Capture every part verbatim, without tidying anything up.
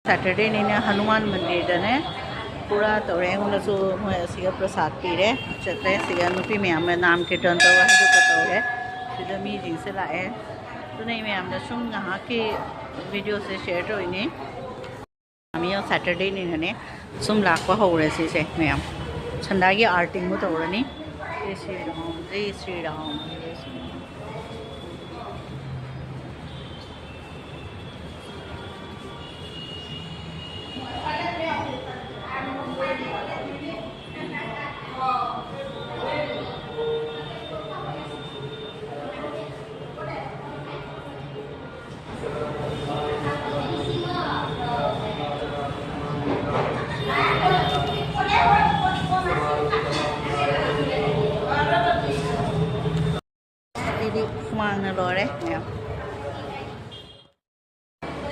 ꯁꯦꯇꯔꯗꯦꯅꯤꯅ ꯍꯅꯨꯃꯥꯟ ꯃꯟꯗꯤꯔꯗꯅꯦ ꯄꯨꯔꯥ ꯇꯧꯔꯦ꯫ ꯑꯩꯉꯣꯟꯗꯁꯨ ꯃꯣꯏ ꯑꯁꯤꯒ ꯄ꯭ꯔꯁꯥꯗ ꯄꯤꯔꯦ꯫ ꯆꯠꯂꯦ꯫ ꯁꯤꯒ ꯅꯨꯄꯤ ꯃꯌꯥꯝꯅ ꯅꯥꯝ ꯀꯤꯔꯇꯟ ꯇꯧꯔ ꯍꯩꯔꯨꯛꯀ ꯇꯧꯔꯦ꯫ ꯁꯤꯗ ꯃꯤꯁꯤꯡꯁꯦ ꯂꯥꯛꯑꯦ꯫ ꯑꯗꯨꯅ ꯑꯩ ꯃꯌꯥꯝꯗ ꯁꯨꯝ ꯉꯥꯏꯍꯥꯛꯀꯤ ꯚꯤꯗꯤꯑꯣꯁꯦ ꯁꯤꯌꯔ ꯇꯧꯔꯤꯅꯦ꯫ ꯃꯤ ꯁꯦꯇꯔꯗꯦꯅꯤꯅꯅꯦ ꯁꯨꯝ ꯂꯥꯛꯄ ꯍꯧꯔꯦ ꯁꯤꯁꯦ ꯃꯌꯥꯝ꯫ ꯁꯟꯗꯥꯒꯤ ꯑꯥꯔꯇꯤꯡꯕꯨ ꯇꯧꯔꯅꯤ꯫ ꯖꯩ ꯁ꯭ꯔꯤ ꯔꯥꯝ, ꯖꯩ ꯁ꯭ꯔꯤ ꯔꯥꯝ, ꯖꯩ ꯁ꯭ꯔꯤ ꯔꯥꯝ꯫ ꯑꯩꯗꯤ ꯍꯨꯃꯥꯡꯅ ꯂꯣꯏꯔꯦ ꯃꯌꯥꯝ꯫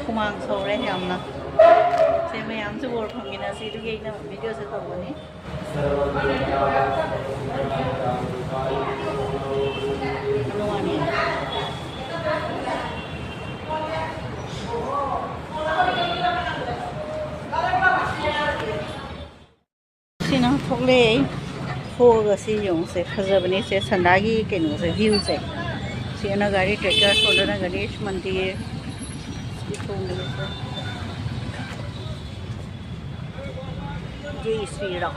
ꯍꯨꯃꯥꯡ ꯁꯧꯔꯦ ꯌꯥꯝꯅ꯫ ꯁꯦ ꯃꯌꯥꯝꯁꯨ ꯕꯣꯔ ꯐꯪꯃꯤꯟꯅꯁꯤ꯫ ꯑꯗꯨꯒꯤ ꯑꯩꯅ ꯚꯤꯗꯤꯑꯣꯁꯦ ꯇꯧꯕꯅꯤ꯫ ꯁꯤꯅ ꯊꯣꯛꯂꯛꯑꯦ꯫ ꯊꯣꯛꯑꯒ ꯁꯤ ꯌꯦꯡꯉꯨꯁꯦ, ꯐꯖꯕꯅꯦ ꯁꯦ ꯁꯟꯗꯥꯒꯤ ꯀꯩꯅꯣꯁꯦ, ꯚ꯭ꯌꯨꯁꯦ꯫ ꯁꯤꯅ ꯒꯥꯔꯤ ꯇ꯭ꯔꯦꯛꯇꯔ, ꯁꯣꯝꯗꯅ ꯒꯅꯦꯁ ꯃꯟꯗꯤꯔ꯫ ꯁꯤ ꯊꯣꯡꯕꯁꯦ꯫ ꯖꯩ ꯁ꯭ꯔꯤ ꯔꯥꯝ꯫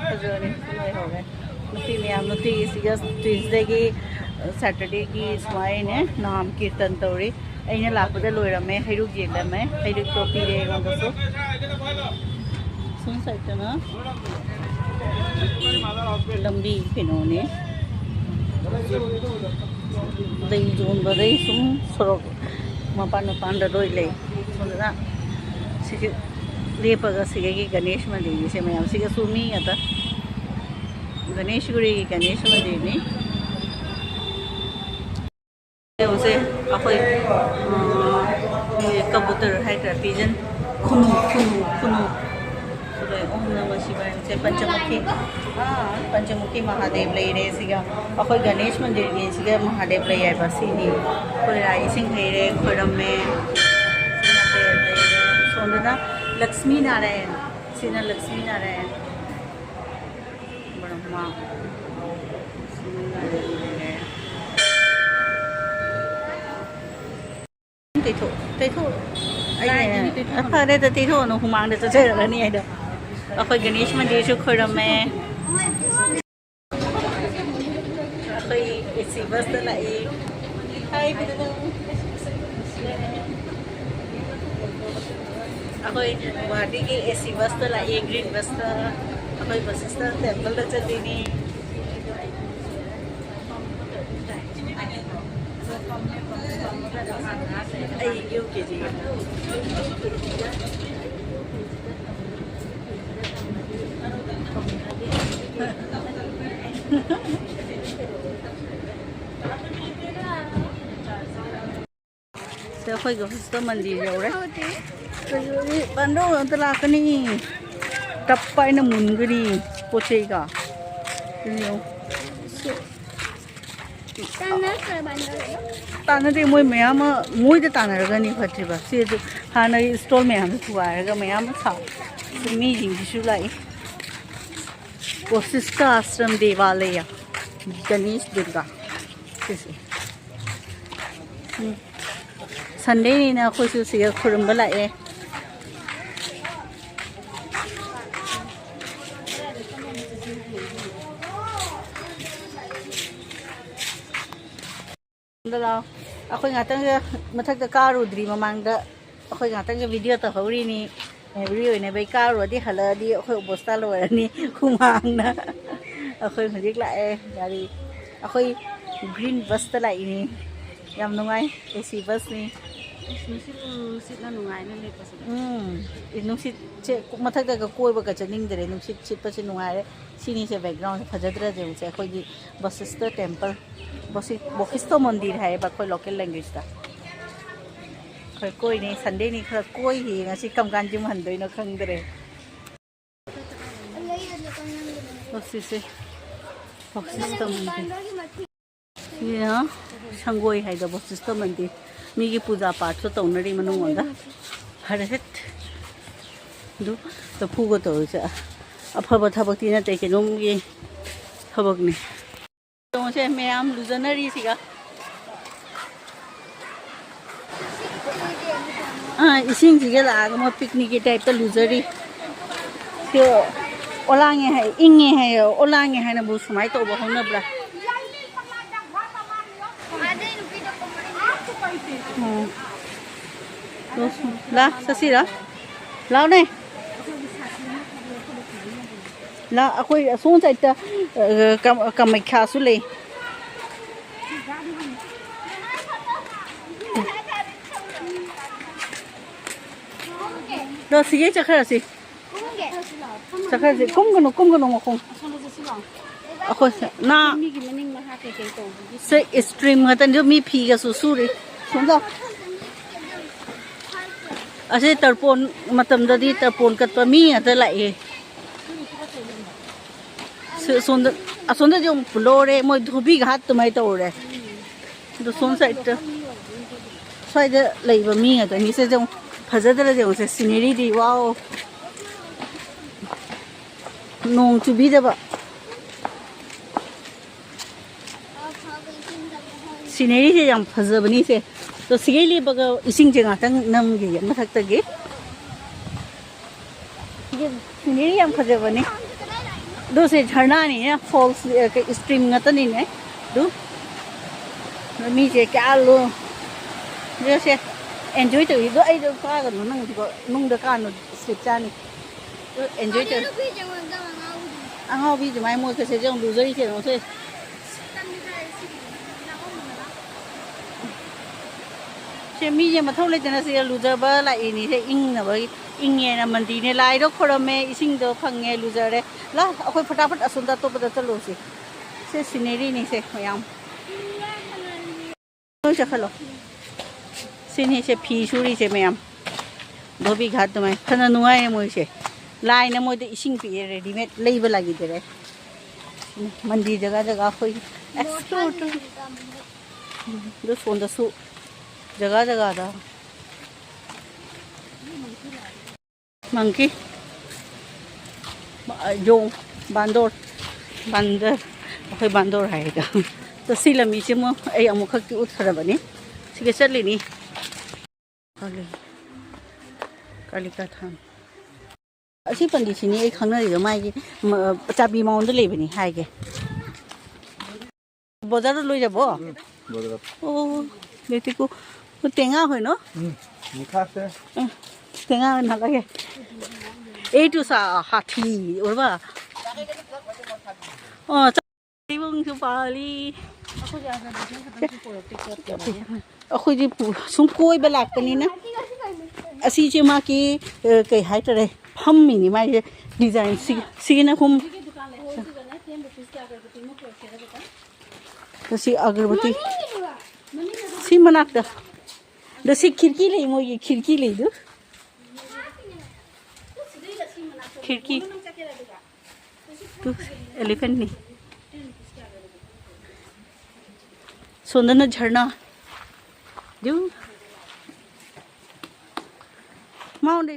ꯐꯖꯕꯅꯦ, ꯁꯤ ꯂꯣꯏꯍꯧꯔꯦ꯫ ꯅꯨꯄꯤ ꯃꯌꯥꯝ, ꯅꯨꯡꯇꯤꯒꯤ ꯁꯤꯒ ꯇ꯭ꯌꯨꯁꯗꯦꯒꯤ, ꯁꯦꯇꯔꯗꯦꯒꯤ ꯁꯨꯃꯥꯏꯅꯅꯦ ꯅꯥꯝ ꯀꯤꯔꯇꯟ ꯇꯧꯔꯤ꯫ ꯑꯩꯅ ꯂꯥꯛꯄꯗ ꯂꯣꯏꯔꯝꯃꯦ, ꯍꯩꯔꯨꯛ ꯌꯦꯜꯂꯝꯃꯦ, ꯍꯩꯔꯨꯛꯇꯣ ꯄꯤꯔꯦ ꯑꯩꯉꯣꯟꯗꯁꯨ꯫ ꯁꯣꯝ ꯁꯥꯏꯠꯇꯅ ꯂꯝꯕꯤ ꯀꯩꯅꯣꯅꯦ, ꯂꯩ ꯌꯣꯟꯕꯗꯩ ꯁꯨꯝ ꯁꯣꯔꯣꯛ ꯃꯄꯥꯟ ꯃꯄꯥꯟꯗ ꯂꯣꯏ ꯂꯩ꯫ ꯁꯣꯝꯗꯅ ꯁꯤꯒꯤ ꯂꯦꯞꯄꯒ ꯁꯤꯒꯒꯤ ꯒꯅꯦꯁ ꯃꯟꯗꯤꯔꯒꯤꯁꯦ ꯃꯌꯥꯝ ꯁꯤꯒꯁꯨ ꯃꯤ ꯉꯥꯛꯇ꯫ ꯒꯅꯦꯁꯒꯨꯔꯤꯒꯤ ꯒꯅꯦꯁ ꯃꯟꯗꯤꯔꯅꯤ꯫ ꯍꯧꯖꯤꯛ ꯑꯩꯈꯣꯏ, ꯎꯝ, ꯀꯕꯨꯇꯔ ꯍꯥꯏꯗ꯭ꯔꯥ, ꯄꯤꯖꯟ, ꯈꯨꯅꯨ, ꯈꯨꯅꯨ, ꯈꯨꯅꯨ꯫ ꯁꯤꯗ ꯑꯣꯝ ꯅꯃ ꯁꯤꯕꯥꯌ꯫ ꯁꯦ ꯄꯟꯆꯃꯨꯈꯤ, ꯑꯥ, ꯄꯟꯆꯃꯨꯈꯤ ꯃꯍꯥꯗꯦꯕ ꯂꯩꯔꯦ ꯁꯤꯒ꯫ ꯑꯩꯈꯣꯏ ꯒꯅꯦꯁ ꯃꯟꯗꯤꯔꯒꯤ ꯁꯤꯒ ꯃꯍꯥꯗꯦꯕ ꯂꯩ ꯍꯥꯏꯕ ꯁꯤꯅꯤ꯫ ꯑꯩꯈꯣꯏ ꯂꯥꯏ ꯏꯁꯤꯡ ꯍꯩꯔꯦ, ꯈꯣꯏꯔꯝꯃꯦ꯫ ꯂꯛꯁꯃꯤ ꯅꯥꯔꯥꯌꯟ꯫ ꯁꯤꯅ ꯂꯛꯁꯃꯤ ꯅꯥꯔꯥꯌꯟ꯫ ꯕ꯭ꯔꯍ꯭ꯃ꯫ ꯂꯛꯁꯃꯤ ꯅꯥꯔꯥꯌꯟ ꯂꯩꯔꯦ꯫ ꯇꯩꯊꯣꯛ-, ꯇꯩꯊꯣꯛ-, ꯑꯩꯅ, ꯂꯥꯏꯗꯨꯗꯤ ꯇꯩꯊꯣꯛꯀꯅꯨ꯫ ꯐꯔꯦꯗ, ꯇꯩꯊꯣꯛꯑꯅꯨ, ꯍꯨꯃꯥꯡꯗ ꯆꯠꯆꯔꯛꯂꯅꯤ ꯍꯥꯏꯗꯣ꯫ ꯑꯩꯈꯣꯏ ꯒꯅꯦꯁ ꯃꯟꯗꯤꯔꯁꯨ ꯈꯣꯏꯔꯝꯃꯦ꯫ ꯑꯩꯈꯣꯏ ꯑꯦ ꯁꯤ ꯕꯁꯇ ꯂꯥꯛꯏ꯫ ꯍꯥꯏ, ꯀꯩꯗꯧꯗꯣꯏꯅꯣ? ꯑꯩꯈꯣꯏ ꯒꯨꯋꯥꯍꯥꯇꯤꯒꯤ ꯑꯦ ꯁꯤ ꯕꯁꯇ ꯂꯥꯛꯏ, ꯒ꯭ꯔꯤꯟ ꯕꯁꯇ꯫ ꯑꯩꯈꯣꯏ ꯕꯁꯤꯁꯇ ꯇꯦꯝꯄꯜꯗ ꯆꯠꯇꯣꯏꯅꯤ꯫ ꯑꯩ ꯌꯨ ꯀꯦ ꯖꯤ꯫ ꯁꯤꯗ ꯑꯩꯈꯣꯏꯒꯤ ꯍꯣꯁꯇꯦꯜ ꯃꯟꯗꯤꯔ ꯌꯧꯔꯦ꯫ ꯄꯥꯟꯗꯧ ꯑꯝꯇ ꯂꯥꯛꯀꯅꯤ꯫ ꯇꯞꯄ ꯍꯥꯏꯅ ꯃꯨꯟꯒꯅꯤ ꯄꯣꯠ ꯆꯩꯒ꯫ ꯑꯗꯨ ꯌꯦꯡꯉꯨ꯫ ꯇꯥꯟꯅꯗꯦ, ꯃꯣꯏ ꯃꯌꯥꯝ ꯑꯃ ꯃꯣꯏꯗ ꯇꯥꯟꯅꯔꯒꯅꯤ ꯐꯠꯇ꯭ꯔꯤꯕ꯫ ꯁꯤ ꯑꯗꯨ ꯍꯥꯟꯅꯒꯤ ꯏꯁꯇꯣꯜ ꯃꯌꯥꯝꯗꯣ ꯊꯨꯒꯥꯏꯔꯒ ꯃꯌꯥꯝ ꯑꯃ ꯁꯥ-, ꯃꯤꯁꯤꯡꯁꯤꯁꯨ ꯂꯥꯛꯏ꯫ ꯕꯣꯁꯤꯁꯇ ꯑꯥꯁ꯭ꯔꯝ ꯗꯦꯋꯥꯂꯌ, ꯒꯅꯦꯁ ꯗꯨꯔꯒꯥ꯫ ꯁꯤꯁꯦ꯫ ꯎꯝ꯫ ꯁꯟꯗꯦꯅꯤꯅ ꯑꯩꯈꯣꯏꯁꯨ ꯁꯤꯗ ꯈꯨꯔꯨꯝꯕ ꯂꯥꯛꯑꯦ꯫ ꯑꯝꯇ ꯂꯥꯛꯑꯣ꯫ ꯑꯩꯈꯣꯏ ꯉꯥꯛꯇꯪꯒ ꯃꯊꯛꯇ ꯀꯥꯔꯨꯗ꯭ꯔꯤ ꯃꯃꯥꯡꯗ꯫ ꯑꯩꯈꯣꯏ ꯉꯥꯛꯇꯪꯒ ꯚꯤꯗꯤꯑꯣ ꯇꯧꯍꯧꯔꯤꯅꯤ꯫ ꯃꯦꯃꯣꯔꯤ ꯑꯣꯏꯅꯕꯩ ꯀꯥꯔꯨꯔꯗꯤ ꯍꯜꯂꯛꯑꯗꯤ ꯑꯩꯈꯣꯏ ꯑꯣꯕꯣꯁꯇꯥ ꯂꯣꯏꯔꯅꯤ ꯍꯨꯃꯥꯡꯅ꯫ ꯑꯩꯈꯣꯏ ꯍꯧꯖꯤꯛ ꯂꯥꯛꯑꯦ ꯒꯥꯔꯤ꯫ ꯑꯩꯈꯣꯏ ꯒ꯭ꯔꯤꯟ ꯕꯁꯇ ꯂꯥꯛꯏꯅꯤ꯫ ꯌꯥꯝ ꯅꯨꯡꯉꯥꯏ꯫ ꯑꯦ ꯁꯤ ꯕꯁꯅꯤ꯫ ꯑꯁ, ꯅꯨꯡꯁꯤꯠ ꯅꯨꯡꯁꯤꯠꯅ ꯅꯨꯡꯉꯥꯏꯅ ꯂꯦꯞꯄꯁꯤꯗ꯫ ꯎꯝ꯫ ꯑꯦ, ꯅꯨꯡꯁꯤꯠꯁꯦ ꯃꯊꯛꯇꯒ ꯀꯣꯏꯕꯒ ꯆꯠꯅꯤꯡꯗ꯭ꯔꯦ꯫ ꯅꯨꯡꯁꯤꯠ ꯁꯤꯠꯄꯁꯦ ꯅꯨꯡꯉꯥꯏꯔꯦ꯫ ꯁꯤꯅꯤꯁꯦ ꯕꯦꯛꯒ꯭ꯔꯥꯎꯟꯁꯦ ꯐꯖꯗ꯭ꯔꯁꯦ꯫ ꯑꯩꯈꯣꯏꯒꯤ ꯕꯁꯤꯁꯇ ꯇꯦꯝꯄꯜ, ꯕꯣꯁꯤ-, ꯕꯣꯈꯤꯁꯇꯣ ꯃꯟꯗꯤꯔ ꯍꯥꯏꯌꯦꯕ ꯑꯩꯈꯣꯏ ꯂꯣꯀꯦꯜ ꯂꯦꯡꯒ꯭ꯋꯦꯖꯇ꯫ ꯈꯔ ꯀꯣꯏꯅꯤ, ꯁꯟꯗꯦꯅꯤ, ꯈꯔ ꯀꯣꯏꯈꯤ꯫ ꯉꯁꯤ ꯀꯔꯝ ꯀꯥꯟ ꯌꯨꯝ ꯍꯟꯗꯣꯏꯅꯣ ꯈꯪꯗ꯭ꯔꯦ꯫ ꯕꯣꯁꯤꯁꯦ, ꯕꯣꯈꯤꯁꯇꯣ ꯃꯟꯗꯤꯔ꯫ ꯁꯤꯅ ꯁꯪꯒꯣꯏ ꯍꯥꯏꯗꯣ ꯕꯣꯁꯤꯁꯇꯣ ꯃꯟꯗꯤꯔ꯫ ꯃꯤꯒꯤ ꯄꯨꯖꯥ ꯄꯥꯠꯁꯨ ꯇꯧꯅꯔꯤ ꯃꯅꯨꯡꯂꯣꯝꯗ꯫ ꯐꯔꯦ ꯁꯦꯠ꯫ ꯑꯗꯨ ꯂꯐꯨꯒ ꯇꯧꯔꯤꯁꯦ ꯑꯐꯕ ꯊꯕꯛꯇꯤ ꯅꯠꯇꯦ, ꯀꯩꯅꯣꯝꯒꯤ ꯊꯕꯛꯅꯤ꯫ ꯇꯣꯡꯁꯦ ꯃꯌꯥꯝ ꯂꯨꯖꯅꯔꯤꯁꯤꯒ꯫ ꯑꯥ, ꯏꯁꯤꯡꯁꯤꯒ ꯂꯥꯛꯑꯒ ꯃꯣꯏ ꯄꯤꯛꯅꯤꯛꯀꯤ ꯇꯥꯏꯞꯇ ꯂꯨꯖꯔꯤ꯫ ꯁꯤ ꯑꯣꯂꯥꯡꯉꯦ ꯍꯥꯏ, ꯏꯪꯉꯦ ꯍꯥꯏꯌꯦ, ꯑꯣꯂꯥꯡꯉꯦ ꯍꯥꯏꯅꯕꯨ ꯁꯨꯃꯥꯏꯅ ꯇꯧꯕ ꯍꯧꯅꯕ꯭ꯔꯥ? ꯎꯝ꯫ ꯂꯥ, ꯆꯠꯁꯤꯔ? ꯂꯥꯎꯅꯦ꯫ ꯂꯥ, ꯑꯩꯈꯣꯏ ꯑꯁꯣꯝ ꯁꯥꯏꯠꯇ, ꯑ, ꯀꯝ-, ꯀꯥꯃꯩꯈ꯭ꯌꯥꯁꯨ ꯂꯩ꯫ ꯂꯣ, ꯁꯤꯒꯩ ꯆꯠꯈ꯭ꯔꯁꯤ꯫ ꯆꯠꯈ꯭ꯔꯁꯤ꯫ ꯀꯨꯝꯒꯅꯨ, ꯀꯨꯝꯒꯅꯨ ꯃꯈꯣꯡ꯫ ꯑꯩꯈꯣꯏ ꯅꯥ-, ꯃꯤꯒꯤ ꯃꯅꯤꯡ ꯃꯈꯥ ꯀꯩꯀꯩ ꯇꯧꯕꯒꯤ꯫ ꯁꯦ ꯏꯁꯇ꯭ꯔꯤꯝ ꯉꯥꯛꯇꯅꯤ, ꯃꯤ ꯐꯤꯒꯁꯨ ꯁꯨꯔꯤ꯫ ꯁꯣꯝꯗ꯫ ꯑꯁꯤ ꯇꯔꯄꯣꯟ ꯃꯇꯝꯗꯗꯤ ꯇꯔꯄꯣꯟ ꯀꯠꯄ ꯃꯤ ꯉꯥꯛꯇ ꯂꯥꯛꯑꯦ꯫ ꯁꯤ-, ꯁꯣꯝꯗ, ꯑꯁꯣꯝꯗꯗꯤ ꯑꯃꯨꯛ ꯂꯣꯏꯔꯦ, ꯃꯣꯏ ꯙꯣꯕꯤ ꯘꯥꯠ ꯑꯗꯨꯃꯥꯏꯅ ꯇꯧꯔꯦ꯫ ꯑꯗꯣ ꯁꯣꯝ ꯁꯥꯏꯠꯇ, ꯁ꯭ꯋꯥꯏꯗ ꯂꯩꯕ ꯃꯤ ꯉꯥꯛꯇꯅꯤ꯫ ꯁꯤꯁꯦ ꯑꯃꯨꯛ ꯐꯖꯗ꯭ꯔꯥ ꯌꯦꯡꯉꯨꯁꯦ, ꯁꯤꯅꯔꯤꯗꯤ, ꯋꯥꯎ꯫ ꯅꯣꯡ ꯆꯨꯕꯤꯗꯕ꯫ ꯁꯤꯅꯔꯤꯁꯦ ꯌꯥꯝ ꯐꯖꯕꯅꯤꯁꯦ꯫ ꯑꯗꯣ ꯁꯤꯒꯩ ꯂꯦꯞꯄꯒ ꯏꯁꯤꯡꯁꯦ ꯉꯥꯛꯇꯪ ꯅꯝꯈꯤꯒꯦ ꯃꯊꯛꯇꯒꯤ꯫ ꯁꯤꯒꯤ ꯁꯤꯅꯔꯤ ꯌꯥꯝ ꯐꯖꯕꯅꯤ꯫ ꯑꯗꯨ ꯁꯤ ꯖꯔꯅꯥꯅꯤꯅꯦ, ꯐꯣꯜꯁ, ꯑ, ꯀꯩ, ꯏꯁꯇ꯭ꯔꯤꯝ ꯉꯥꯛꯇꯅꯤꯅꯦ꯫ ꯑꯗꯨ ꯃꯤꯁꯦ ꯀꯌꯥ ꯂꯣ-, ꯑꯗꯨ ꯁꯦ ꯑꯦꯟꯖꯣꯏ ꯇꯧꯏ꯫ ꯑꯗꯣ ꯑꯩꯗꯣ ꯀꯥꯒꯅꯨ, ꯅꯪꯗꯤꯀꯣ ꯅꯨꯡꯗ ꯀꯥꯅꯨ, ꯁ꯭ꯂꯤꯞ ꯆꯥꯅꯤ꯫ ꯑꯗꯨ ꯑꯦꯟꯖꯣꯏ ꯇꯧ-, ꯑꯉꯥꯎꯕꯤ ꯑꯗꯨꯃꯥꯏꯅ ꯃꯣꯏ ꯀꯩꯁꯦ ꯌꯦꯡꯉꯨ, ꯂꯨꯖꯔꯤꯁꯦ ꯌꯦꯡꯉꯨ ꯁꯦ꯫ ꯁꯦ ꯃꯤꯁꯦ ꯃꯊꯧ ꯂꯩꯇꯅ ꯁꯤꯗ ꯂꯨꯖꯕ ꯂꯥꯛꯏꯅꯤ꯫ ꯁꯦ ꯏꯪꯅꯕꯒꯤ, ꯏꯪꯉꯦꯅ ꯃꯟꯗꯤꯔꯅꯦ, ꯂꯥꯏꯗꯣ ꯈꯣꯏꯔꯝꯃꯦ, ꯏꯁꯤꯡꯗꯣ ꯐꯪꯉꯦ, ꯂꯨꯖꯔꯦ꯫ ꯂꯥ, ꯑꯩꯈꯣꯏ ꯐꯇꯥꯐꯠ ꯑꯁꯣꯝꯗ ꯑꯇꯣꯞꯄꯗ ꯆꯠꯂꯨꯁꯤ꯫ ꯁꯦ ꯁꯤꯅꯔꯤꯅꯤ ꯁꯦ ꯃꯌꯥꯝ꯫ ꯅꯣꯏ ꯆꯠꯈꯠꯂꯣ꯫ ꯁꯤꯅꯤ ꯁꯦ ꯐꯤ ꯁꯨꯔꯤꯁꯦ ꯃꯌꯥꯝ꯫ ꯙꯣꯕꯤ ꯘꯥꯠ ꯑꯗꯨꯃꯥꯏꯅ ꯐꯅ ꯅꯨꯡꯉꯥꯏꯌꯦ ꯃꯣꯏꯁꯦ꯫ ꯂꯥꯏꯅ ꯃꯣꯏꯗ ꯏꯁꯤꯡ ꯄꯤꯌꯦ, ꯔꯦꯗꯤꯃꯦꯗ ꯂꯩꯕ ꯂꯥꯛꯈꯤꯗꯔꯦ꯫ ꯃꯟꯗꯤꯔ ꯖꯒꯥ ꯖꯒꯥ ꯑꯩꯈꯣꯏ ꯑꯦꯛꯁꯄ꯭ꯂꯣꯔ ꯇꯧ-, ꯑꯗꯨ ꯁꯣꯝꯗꯁꯨ ꯖꯒꯥ ꯖꯒꯥꯗ꯫ Monkey, ꯌꯣꯡ, ꯕꯥꯟꯗꯣꯔ, ꯕꯥꯟꯗꯔ, ꯑꯩꯈꯣꯏ ꯕꯥꯟꯗꯣꯔ ꯍꯥꯏꯒ꯫ ꯑꯗꯣ ꯁꯤ ꯂꯝꯕꯤꯁꯦ ꯑꯃꯨꯛ ꯑꯩ ꯑꯃꯨꯛꯈꯛꯇꯤ ꯎꯠꯈ꯭ꯔꯕꯅꯤ꯫ ꯁꯤꯒ ꯆꯠꯂꯤꯅꯤ꯫ ꯀꯥꯂꯤꯀꯥ ꯊꯥꯟ꯫ ꯑꯁꯤ ꯄꯟꯗꯤꯠꯁꯤꯅꯤ ꯑꯩ ꯈꯪꯅꯔꯤꯕ, ꯃꯥꯒꯤ ꯃ-, ꯆꯥꯕꯤ ꯃꯉꯣꯟꯗ ꯂꯩꯕꯅꯤ ꯍꯥꯏꯒꯦ꯫ ꯕꯣꯗꯔ ꯂꯣꯏꯖꯕꯣ? ꯎꯝ, ꯕꯣꯗꯔ꯫ ꯑꯣ, ꯂꯩꯇꯦꯀꯣ꯫ ꯑꯣ, ꯇꯦꯡꯉꯥ ꯍꯣꯏꯅꯣ? ꯎꯝ, ꯃꯈꯥꯁꯦ꯫ ꯎꯝ, ꯇꯦꯡꯉꯥ ꯍꯣꯏꯅ ꯍꯜꯂꯒꯦ꯫ ꯑꯦ ꯇꯨ ꯁꯥ ꯍꯥꯊꯤ ꯑꯣꯏꯕ꯫ ꯑꯣ, ꯆ-, ꯏꯕꯨꯡꯁꯨ ꯄꯥꯜꯂꯤ꯫ ꯑꯩꯈꯣꯏꯗꯤ ꯄꯨ-, ꯁꯨꯝ ꯀꯣꯏꯕ ꯂꯥꯛꯄꯅꯤꯅ꯫ ꯑꯁꯤꯁꯦ ꯃꯥꯒꯤ, ꯑ, ꯀꯩ ꯍꯥꯏꯇꯥꯔꯦ, ꯐꯝꯃꯤꯅꯤ ꯃꯥꯏꯁꯦ꯫ ꯗꯤꯖꯥꯏꯟ ꯁꯤ-, ꯁꯤꯒꯤꯅ ꯁꯨꯝ ꯁꯤ ꯑꯒꯔꯕꯇꯤ꯫ ꯁꯤ ꯃꯅꯥꯛꯇ꯫ ꯑꯗꯣ ꯁꯤ ꯈꯤꯔꯀꯤ ꯂꯩ, ꯃꯣꯏꯒꯤ ꯈꯤꯔꯀꯤ ꯂꯩꯗꯨ꯫ ꯈꯤꯔꯀꯤ꯫ ꯇꯨ ꯑꯦꯂꯤꯐꯦꯟꯠꯅꯤ꯫ ꯁꯣꯝꯗꯅ ꯖꯔꯅꯥ꯫ ꯗꯨ꯫ ꯃꯥꯉꯣꯟꯗ